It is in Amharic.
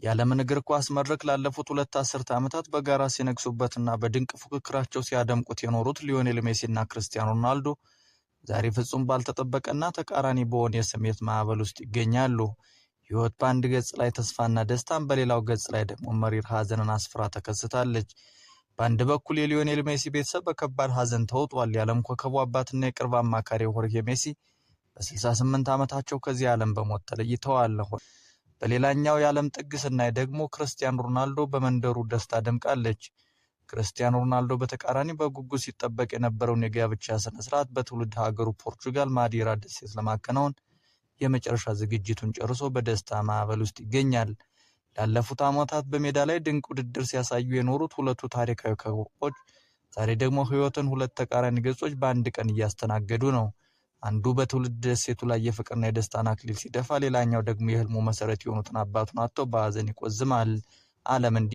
የዓለምን እግር ኳስ መድረክ ላለፉት 2 አስርተ ዓመታት በጋራ ሲነግሱበትና በድንቅ ፉክክራቸው ሲያደምቁት የኖሩት ሊዮኔል ሜሲና ክርስቲያኖ ሮናልዶ ዛሬ ፍጹም ባልተጠበቀና ተቃራኒ በሆነ የስሜት ማዕበል ውስጥ ይገኛሉ። ሕይወት በአንድ ገጽ ላይ ተስፋና ደስታን፣ በሌላው ገጽ ላይ ደግሞ መሪር ሐዘንን አስፍራ ተከስታለች። በአንድ በኩል የሊዮኔል ሜሲ ቤተሰብ በከባድ ሐዘን ተውጧል። የዓለም ኮከቡ አባትና የቅርብ አማካሪ ሆርሄ ሜሲ በ68 ዓመታቸው ከዚህ ዓለም በሞት ተለይተዋል። በሌላኛው የዓለም ጥግ ስናይ ደግሞ ክርስቲያኖ ሮናልዶ በመንደሩ ደስታ ደምቃለች። ክርስቲያኖ ሮናልዶ በተቃራኒ በጉጉት ሲጠበቅ የነበረውን የጋብቻ ስነ ስርዓት በትውልድ ሀገሩ ፖርቹጋል ማዲራ ደሴት ለማከናወን የመጨረሻ ዝግጅቱን ጨርሶ በደስታ ማዕበል ውስጥ ይገኛል። ላለፉት ዓመታት በሜዳ ላይ ድንቅ ውድድር ሲያሳዩ የኖሩት ሁለቱ ታሪካዊ ኮከቦች ዛሬ ደግሞ ሕይወትን ሁለት ተቃራኒ ገጾች በአንድ ቀን እያስተናገዱ ነው። አንዱ በትውልድ ደሴቱ ላይ የፍቅርና የደስታን አክሊል ሲደፋ፣ ሌላኛው ደግሞ የህልሙ መሰረት የሆኑትን አባቱን አጥቶ በሀዘን ይቆዝማል። ዓለም እንዲህ